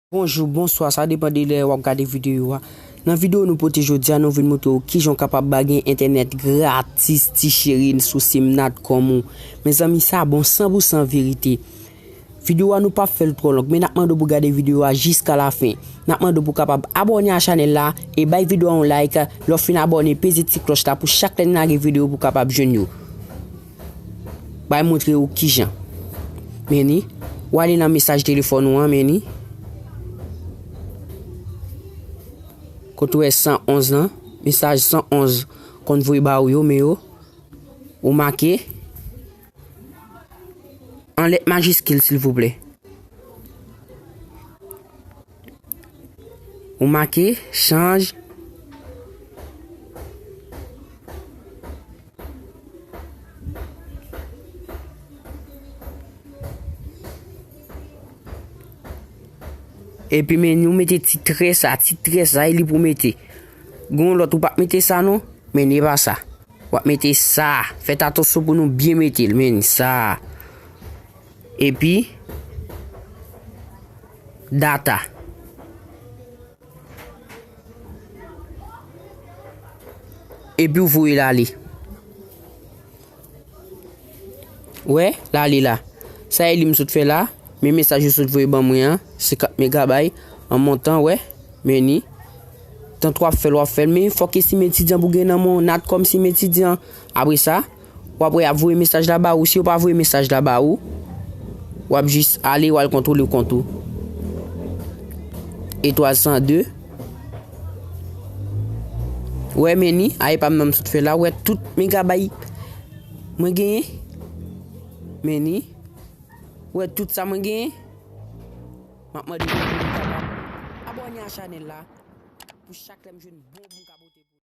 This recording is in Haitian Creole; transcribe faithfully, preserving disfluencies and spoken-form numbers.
Bonjou, bonswa, sa depann de lè w ap gade videyo a. Nan videyo nou pote jodi a, nou vin montre w kijan w kapab bay gen entènèt gratis, ti cheri, sou sim Natcom ou. Mezanmi, sa bon san pou san verite. Videyo a nou p ap fè l twò long, men n ap mande w pou gade videyo a jiska lafen. N ap mande w pou kapab abòne a chanèl la e bay videyo a yon like. Lè w fin abòne, peze ti klòch la pou chak lè n lage videyo pou w kapab jwenn yo. Bay montre w kijan. Men ni, w ale nan mesaj telefòn ou an, men ni. Kote w wè san onz lan, mesaj san onz konn voye ba ou yo, men yo. Ou make an lèt majiskil, silvouplè. Ou make chanj. Epi men ni, ou mete ti trè sa, ti trè sa, e li pou mete. Gen yon lòt ou p ap mete sa non, men ni, e pa sa. W ap mete sa. Fè atansyon pou nou byen mete l, men ni, sa. Epi data. Epi w voye l ale. Wè, l ale la. Sa e li m sot fè la. Men mesaj yo sot voye ban mwen an, senkant megabay an montan, wè. Men ni. Tan w ap fè l, w ap fè l. Men fòk e sim etidyan pou gen nan men w, Natcom sim etidyan. Apre sa, w ap wè y ap voye mesaj la ba ou. Si yo pa voye mesaj la ba ou, w ap jis ale, w al kontwole kont ou. Etwal san de. Wè, men ni, a e pa m nan m sot fè la. Wè, tout megabay mwen genyen. Men ni. Wè, tout sa mwen genyen. M ap mande nou pou nou kapab abòne a chanèl la. Pou chak lè m jwenn bon, pou m kapab